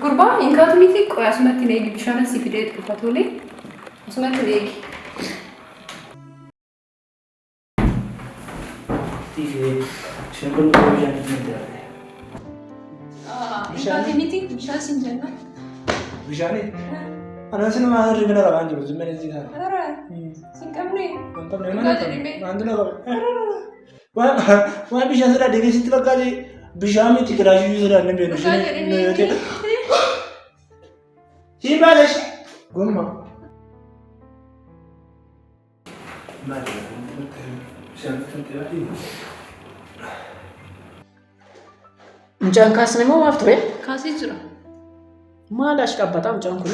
Gurbaa hin kaatu miti qoy asumatti na eegi bishaan asii fidee dhufa tole asumatti na eegi. Isheen kun dhuguu bishaan itti natti hafe. Hin kaate miti bishaan siin jenna. Bishaanii? Anaan sin maal hirribina qabaan jiru zimma dheessii sana. Ara sin qabne. Waan qabne Dhugaa mana jedhi mee. Waan dura qabe. Waan bishaan sodaadhe keessatti fakkaate bishaan miti kilaashii sodaanne beeknu. Dhugaa jedhi mee. Siin baalesh. Gomma. Mucaan kaasne moo maaf ture? Kaasee jira. Maal ash qabbataa mucaan kun?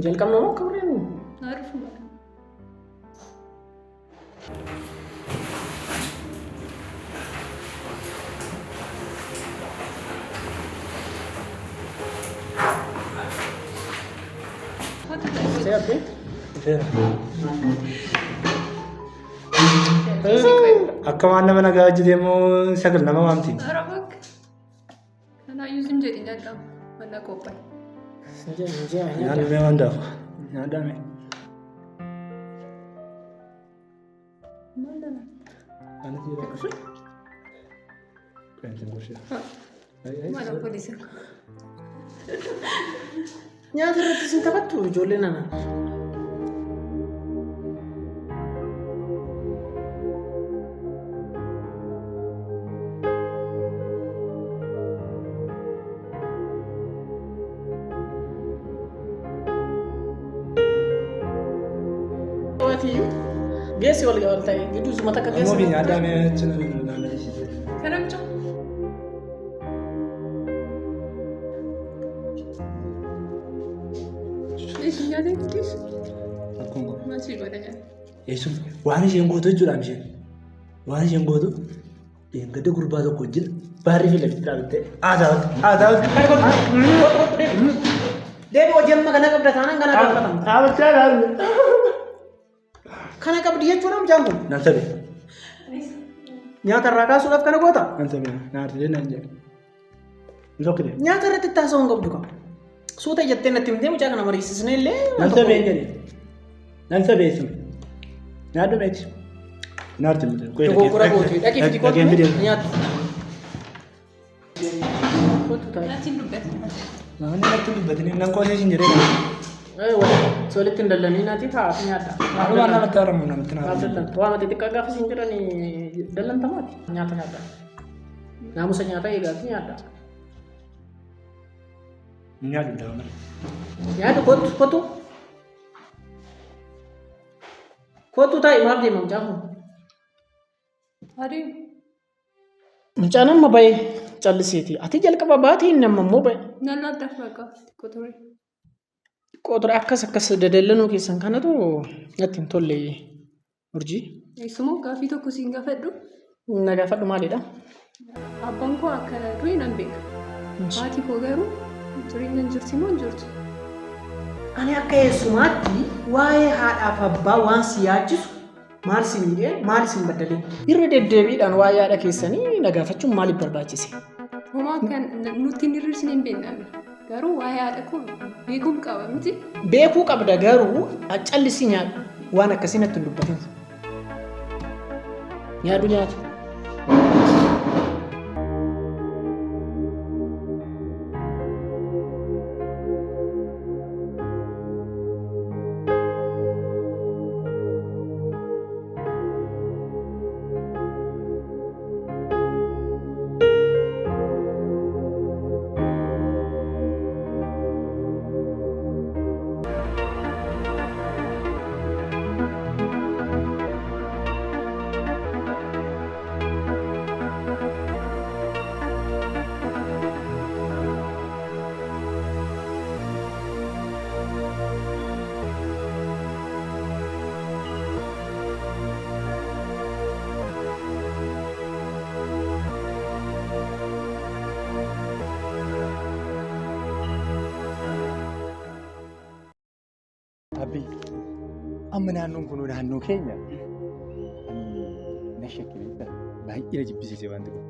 Jalqabna moo akka bireen? Naa dhufu. See'atte? Akka waan nama nagaa hojjetee immoo sagal nama waamti. Ara bakka. Kanaayyuu sin jedhi nyaadhaa. Mana qophaa'e. Nyaanni mee waan daaku. Nyaadhaa mee. Maal dhala? Ani jira. Qeensi gorsee. Maal obboleessa? Nyaata irratti sin taphattu ijoollee nana. Geessi wal wal ta'e gidduu suma takka Ammoo geessi. fi nyaadhaa mee achi na jechisiise. Kana mucaa. Dhiisi nyaata dhiisi. Akkuma godhu. Maal sii godha nyaata? Yesuus waan isheen gootu jechuudha isheen. Waan isheen gootu dheengadda gurbaa tokko wajjin baarrii fi lafitti dhaabattee haasawatti haasawatti. Deebi hojii amma kana qabda taanaan kana gaafatamta. Dhaabachaa dhaabatte. Kana qabdi jechuudha mucaan kun. Nan sabe. Nyaata irraa kaasuudhaaf kana goota. Nan sabe. Naartilee nan jedhe. Hin sokkite. Nyaata irratti itti haasa'uu hin qabdu qaba. Suuta jettee natti himtee mucaa kana mariisisnee illee. Nan sabee hin jedhe. Nan sabee sun. Nyaadhu meeti. Naarti miti. Dogoggora gootee dhaqii fidi Dhaqeen kootu fidee. nyaatu. Kootu taa'e. Natti hin dubbatin. Namni natti hin dubbatin nan qoosee sin jedhee. Walitti hin dallanii naati taa'aaf nyaadha. Maaluma namatti haramu namatti Maaf haramu. dallantu? Waa mati xiqqaa gaafa isin jedhan dallantamaati. Nyaata nyaadha. Naamusa nyaataa eegaati nyaadha. Nyaadhu daa'ima. Nyaadhu kottu kottu. Kottu taa'i maaf deema mucaan kun? Adii. Mucaan amma ba'e calliseeti. Ati jalqaba baatee inni amma immoo ba'e. Nan laaddaaf bakka xiqqoo ture. Xiqqoo ture akkas akkas dadallanuu keessan kanatu natti hin tolle urjii. Eessumoo gaaffii tokko siin gaafadhu. Na gaafadhu maalidha? Abbaan koo akka du'e nan beeka. Haati koo garuu jireenya hin jirti moo hin jirtu? Ani akka eessumaatti waa'ee haadhaaf abbaa waan si yaachisu maal si miidhee maal si hin baddalee? Irra deddeebiidhaan waa'ee haadha keessanii na gaafachuun maaliif barbaachise? Homaa kan nutti hin hir'isne hin beekname. Garuu waa'ee haadha koo beekuun qaba miti. Beekuu qabda garuu callisii nyaadhu. Waan akkasii natti hin dubbatin. Nyaadhu nyaatu. Abbi, amma naannoon kun naannoo keenya. Ani na shakkine baay'ee na jibbisiise wanti kun.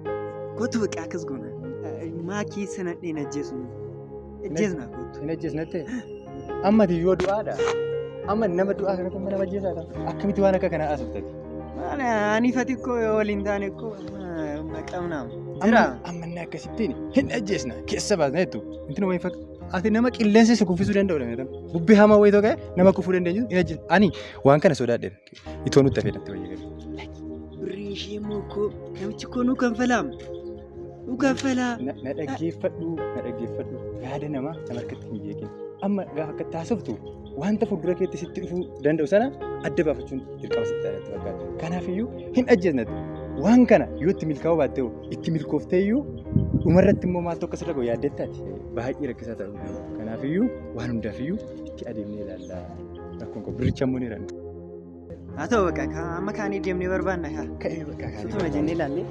Kootu bakka akkas goona. Maakii sana dheen ajjeesnu. Ajjeesna kootu. Hin ajjeesnatte? Amma ati yoo du'aadha. Amma nama du'aa kanatti amma nama ajjeesaa ta'a. Akkamitti waan akka kanaa haasofta? Maal ani fati koo yoo waliin taane koo maqamnaam. Jira. Amma inni akkasittiin hin ajjeesna keessa baasna jettu. Inti nama hin fakkaatu. Ati nama qilleensa si kuffisuu danda'udha meetam. Bubbee hamaa wayii tokko nama kufuu dandeenyu hin ajjeesna. Ani waan kana sodaadheera. Itoo nutti hafee natti wayya galu. Birrii ishee immoo koo namichi koo nu kanfalaam. Nu kanfalaa. Na dhaggeeffadhu na dhaggeeffadhu yaada namaa nama harkatti hin jeeqin. Amma gaafa akka taasiftu wanta fuuldura keetti sitti dhufuu danda'u sana adda baafachuun dirqama sitti ta'a natti fakkaata. Kanaafiyyuu hin ajjeesnatti. Waan kana yoo itti milkaa'uu baatte hoo itti milkooftee iyyuu dhumarratti immoo maaltu akka sirra ga'u yaaddettaati. Baay'ee rakkisaa ta'uu danda'a. Kanaafiyyuu waan hundaafiyyuu itti adeemnee ilaalla. Rakkoon qabu birricha immoo ni ranna. Haa ta'u bakka amma kaanii deemnee barbaanna kaa. Ka'ee bakka kaanii. Sutuma jennee ilaalle.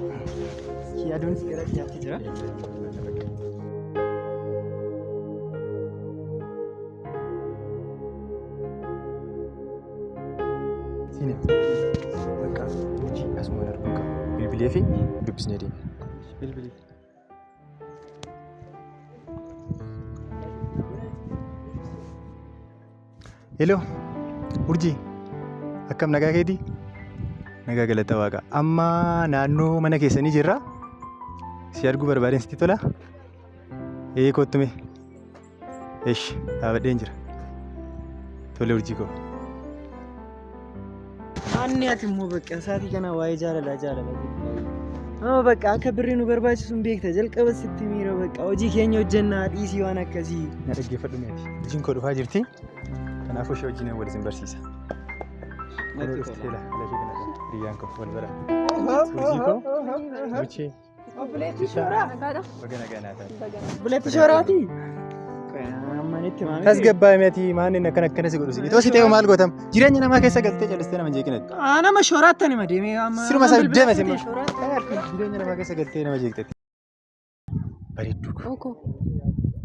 Yaaduunis gara biyyaatti jira. Siine bakka hojii asumaan arguu qaba. Bilbilee fi dubbisnee deemna. Bilbilee. Hello, Urjii, akkam nagaa keetii? Nagaa galata waaqa. Amma naannoo mana keessanii jirra. Si arguu barbaadeen sitti tola? Ee kottu mee. Eshi, dhaabadheen jira. Tole urjii koo. Anni ati immoo bakka isaatii kana waa'ee jaalalaa jaalalaa jettaa. Amma bakka akka birri nu barbaachisu hin beekta jalqaba sitti miira bakka hojii keenya hojjennaa dhiisii waan akkasii. Na dhaggeeffadhu meeti. Hojiin koo dhufaa jirti. Kanaafuu ishee wajjin wal isin barsiisa. Kunoo dhuftee la ala ishee kana hiriyyaan koo wal bara. Hojii koo Buchee. Obboleettii shooraa. Nagaadha. Baga nagaa naa taate. Obboleettii shooraati. Ammanitti maamilli. Tasgabbaa'e meeti maanni akkana akkana si godhu si. Itoo si ta'e maal gootam? Jireenya namaa keessa galtee calistee nama hin jeeqinati. Nama shooraatti anima deemee amma. Siruma isaa deema simma. Shooraatti. Jireenya namaa keessa galtee nama jeeqxetti. Bareedduu koo. Oko.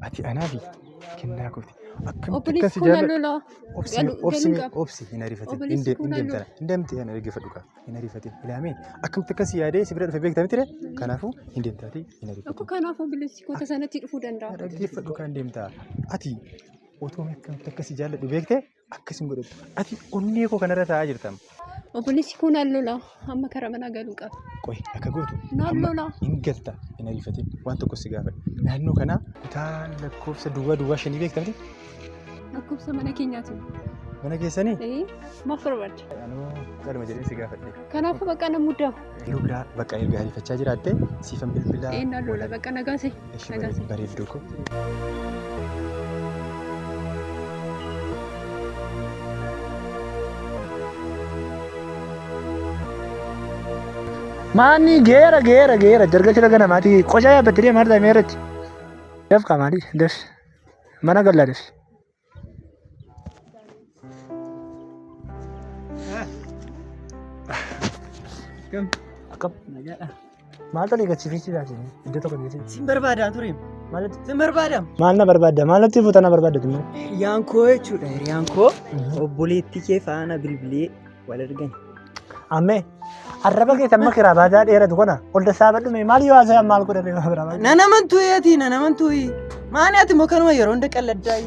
Ati anaafi kennaa kooti. Akkamitti Obboleessi akkas koo na jaalladhu. lola. Obsi Galuu obsi qaba. obsi hin ariifatin. Hin Obboleessi koo na deemtana. lola. Hin deemte ana dhaggeeffadhu qaba. Hin ariifatin. Ilaamee akkamitti akkas yaadee si bira dhufe beekta miti ree? Kanaafuu hin deemtaati hin Oko ariifatin. kanaaf obboleessi koo tasanatti dhufuu danda'a. Dhaggeeffadhu kan deemtaa. Ati otoo akkamitti akkas jaalladhu beekte akkas hin godhattu. Ati onnee koo kanarra taa'aa jirta. Obboleessi koo na lola. Amma karaa manaa galuu qaba. Qoy akka gootu Na amma lola. hin galta hin ariifatin. Waan tokko si gaafadha. Naannoo kanaa kutaa lakkoofsa duwwaa duwwaa shanii beekta miti? Lakkoofsa mana keenyaati. Mana keessanii? Ee maaf barbaadde? Anuu caluma jedhee si gaafadhe. Kanaafuu bakka na muddaa. Yeroo biraa bakka erga ariifachaa jiraatte siifan bilbilaa. Ee na lola bakka nagaase. Ishee Nagaase. bareedduu koo. Maanni geera geera geera jarga shira ganamaati qoshaa yaabbattee deemaa jirta meerratti. Daf qaamaadhi daf mana gallaa daf. Akkam Nagaadha. maal tolee gachiifichi taate iddoo tokko geesse. Sin barbaadaa ture. Maalatti Sin barbaadaam. maal na barbaadda maalatti fuuta na barbaadda immoo. Hiriyaan koo jechuudha. Hiriyaan koo obboleettii kee faana bilbilee wal argan. Ammee arraba keessa amma kiraa baataa dheeratu kana ol dassaabadhu mee maal yoo haasa'an maal godhan biraa baadha. Nan amantuu ati nan amantuu. Maani ati immoo kanuma yeroo hunda qalladdaa.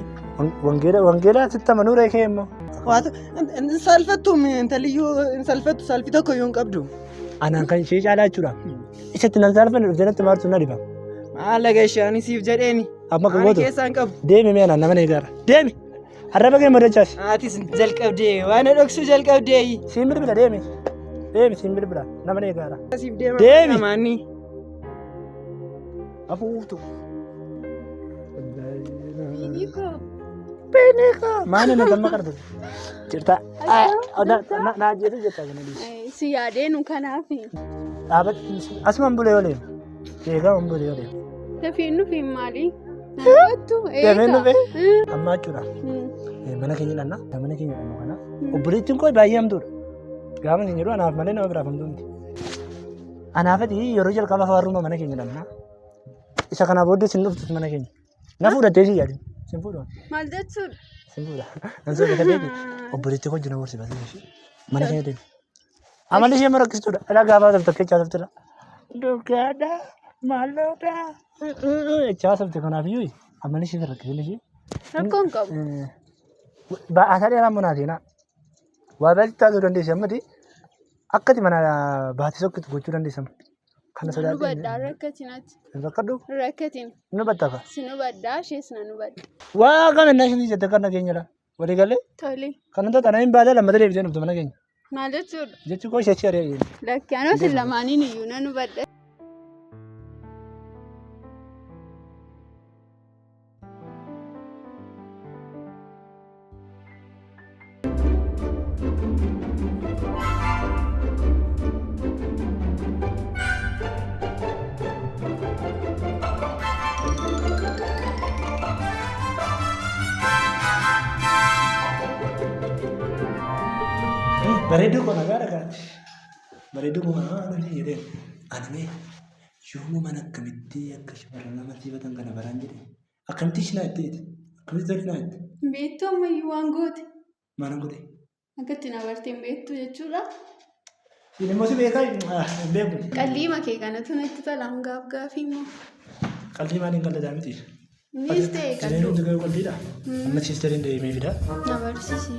Wangeela wangeela sitti amanuu reekee immoo. Waata hin salfattu intalliyyuu hin salfattu salfii tokko iyyuu hin qabdu. Anaan kan ishee caalaa jechuudha. Isatti nan saalfanne dhuftee natti maartu na dhiba. Maal dhageessi ani siif jedheeni. Amma kan Ani gootu keessaa hin qabu. deemi mee anaan nama na eegaara. Deemi arraba kee madachaas. Atis jalqabdee waan dhoksuu jalqabdee. Siin bilbila deemi. Deemi siin bilbila nama na eegaara. Siif deema. Deemi. Maanni. Afuuftu. Biinii koo. Maani na damma qartu. Jirta. Na ajjeesu jirta kana dhiisi. Si yaadeenu kanaafi. Dhaabatti asumaan bulee olee. Eegaa bulee olee. Dafeen dhufeen maali? Naannoo Dafeen dhufee? Amma jechuudha. Mana keenya dhanna. Mana keenya dhannu kana. Obboleettiin koo baay'ee hamtuudha. Gaafa isin jedhu anaaf malee nama biraaf hamtuu miti. Anaafati yeroo jalqaba faarruma mana keenya dhanna. Isa kanaa booddee sin dhuftus mana keenya. Na fuudhattee si yaadin. Sin fuudhu. Maal jechuudha? Sin fuudha. Nan soofata beeki. Obboleettii koo jina gorsi baasee ishee. Mana keenya deemi. Amalli ishee marakkistuudha. Dhala gaafa tolta keessaa toltudha. Dhugaadha. Maalloodha. Jechaa sabte kanaaf iyyuu ammalli ishee rakkiseen ishee. Rakkoo hin qabu. Ba'aasaa dheeraa immoo naa seenaa. Waa baay'ee taasisuu dandeessi ammati akkati mana baatee sokkitu gochuu dandeessa. Kana Nan sodaadhee hubadhaa rakkatin ati. hin rakkadhu Rakkatin. hin hubatta. Sin hubadhaa ishees nan hubadha. Waa kana inni isheen jette kan nageenya dha. Walii galee Tole. kan wantoota na hin baatee lammata deebisee dhuftu mana keenya. Maal jechuudha? Jechi koo ishee ari'ee. Lakki anoo sin lamaaniin iyyuu nan hubadha. Bareedduu koo nagaa dhagaati. Bareedduu koo nagaa dhagaati jedheen. Ani mee yoomuu mana akkamitti akka shamarran nama siifatan kana baraan jedhe. Akkamitti ishii naa itti jeete? Akkamitti tolchi naa itti? Beektuu ammayyuu waan goote. Maalan godhe? Akka itti na barteen beektuu jechuudha. Siin immoo si beekaa hin beeku. Qalliima kee kanatu natti tola hangaaf gaafii immoo. Qalbii maaliin qalladaa miti? Innis ta'e Jireenya qal'oo. hundi garuu qalbiidha. Amma siisteriin deemee fida. Na barsiisi.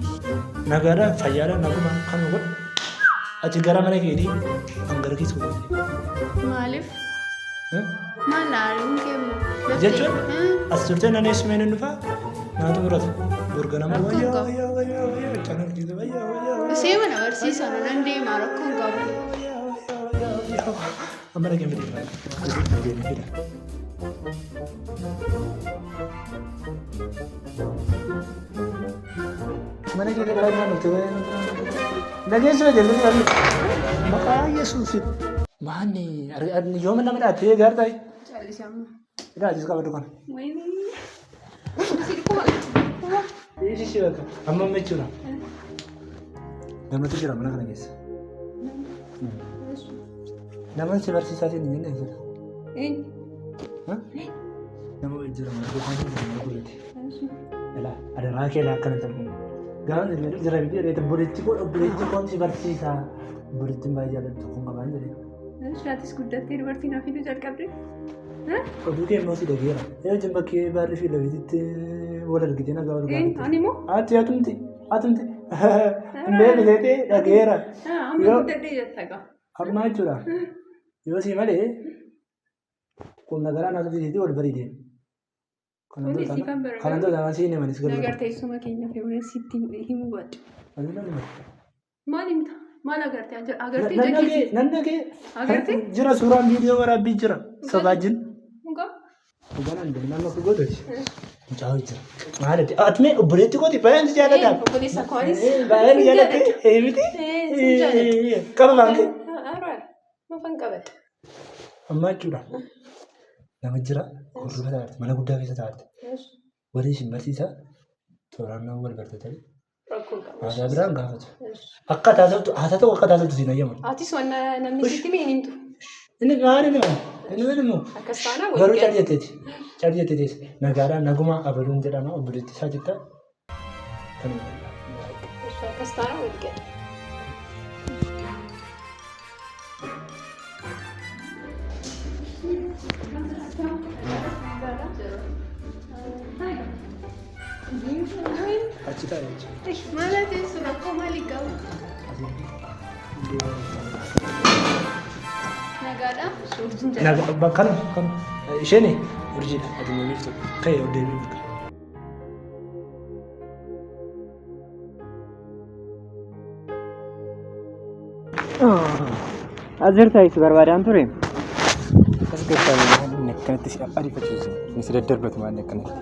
Nagaadha, fayyaadha, naguma kan godhu. Ati gara mana keetii an gara keessa godhu. Maaliif? Maal na ari'uun kee immoo? Jechuun as turtee nan eessumeen hin dhufaa naatu murata. Borganama Rakkoon wayyaa qabu. wayyaa wayyaa wayyaa cana hojjetu wayyaa wayyaa wayyaa. Ishee mana barsiisa nan deema rakkoon qabu. Wayyaa wayyaa wayyaa wayyaa. Amma dhaqeen fide. Deemee fida. Mana kee gara kan dhufte nageessu jedhu maqaa Yesuusin. Maanni yooma nama dhaattee gaar ta'e. Callisi amma. Ilaalis qabadhu kana. Wayini. Si dhukkuba. Dhukkuba. Dhiisi bakka. Amma amma jechuudha. Namatu jira mana kana keessa. Nama si barsiisaa siin hin jenne jira. Eenyu? Nama wajjin jira mana keessa mana godhate. Ilaa adaraa kee ilaa akkana ta'u. Gaafa inni jedhu jira miti jedhee obboleetti koo obboleetti koon si barsiisaa. Obboleettiin baay'ee jaallattu kun qabaan jedhee. Ishaatis guddattee dubartii naaf fiduu jalqabde. Oduu kee immoo si dhageera. Yoo wajjin bakkee baarri fi lafiitti wal argitee nagaa wal Eenyu? gaafatte. Ani immoo? Ati atumti atumti hin beekne dhageera. Amma Yoo guddadhee jetta gaa. amma jechuudha. Yoo si malee qonna garaa naaf fideetii wal barii deema. Kuni siifan bara Kanan ta'u siin himanis garuu. Nagar teessuma keenya fe'uun sitti himuu baadhu. Maal himta? Maal agartee? Agartee Nan dhagee jakeetii? nan dhagee Agartee? jira suuraan viidiyoo waraabbii jira sobaajin. Muka? Dhugaan hin nama akka gootuti. Mucaa jira. Maal ati mee obboleetti kooti baay'een si jaalladha. Obboleessa koo anis. Baay'een si jaalladha. Ee miti? Ee, sin jaalladha. Qaba baankee. Arraa. Mafan qabadha. Amma jechuudha. Nama jira gurgura taa'atte mana guddaa keessa taa'atte. Walii isin barsiisa tooraan wal bartatanii Rakkoo qabu. haasaa biraan gaafatu. Akka taasiftu haasaa tokko akka taasiftu siin ayyaman. Atis waan namni sitti hime hin himtu. Inni maali nama? Inni maali immoo? Akkas taanaa Garuu walii cal gala. jetteeti. Cal jetteeti. Nagaadhaan naguma abaluun jedhama obboleetti isaa jetta. Kanuma. Akkas taanaa walii gala. Achi taa'e jechuudha. Maal teessu rakkoo maalii qabu? Nagaadha. Nagaa kan kan isheen urjiidha. Ati immoo biiftu. Ka'ee ol deebi'u bakka. As jirta si barbaadaan ture. Akkas gargaaree maal inni akkanatti si ariifachiisu? Inni si daddarbatu maal inni akkanatti?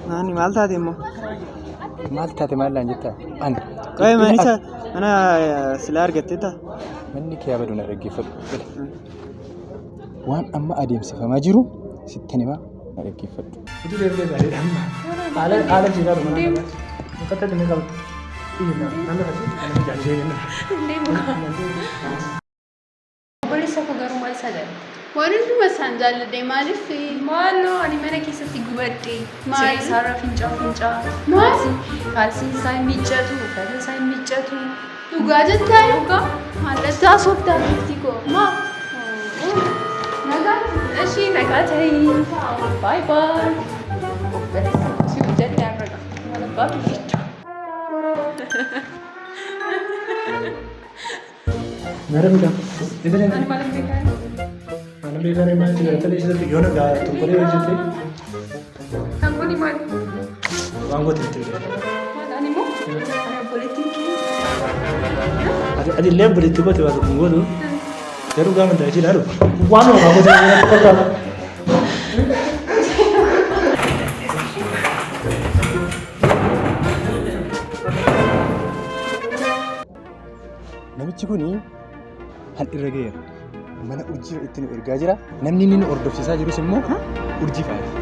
Maani maal taate immoo? Maal taate maal laan jettaa? Ani. Qo'ee manicha mana silaa argattee ta'a. Manni kee abaduu na dhaggeeffadhu. Waan amma adeemsifamaa jiru sittan himaa na dhaggeeffadhu. Utuu deemtee gaariidha amma. Haala haala jiraa dhuma. Uffata inni qabu. Nama nama jaallatee. Obboleessa koo garuu maal isaa jaalladha? Waan hunduma isaan jaalladhe maaliif? Maaloo ani mana keessatti gubadhe. Maal? Siree isaarra fincaa fincaa. Maal? Kaalsiin isaa hin miiccatu, uffata isaa hin miiccatu. Dhugaa jettaa? Dhugaa? Maallatti haasoftaa miti koo. Maa? Nagaa ishii nagaa ta'ii. Baay baay. Obboleessa si hojjadhe har'a maal abbaa fiigicha. Mara midhaan. Ani maal hin beekan? Mana beekan maal jedhu tole yoona gaa tokkolee hojjete Kan kuni maal? waan goote itti beekan. Maal ani immoo? Ani obboleettiin kee. Ati illee obboleettii goote waa tokko hin gootu. Garuu gaafa ta'e ilaalu waan waa goote waan fakkaata. Namichi kuni handhirra ga'eera. Mana urjii itti nu ergaa jira. Namni inni nu hordofsiisaa jirus immoo urjii faati.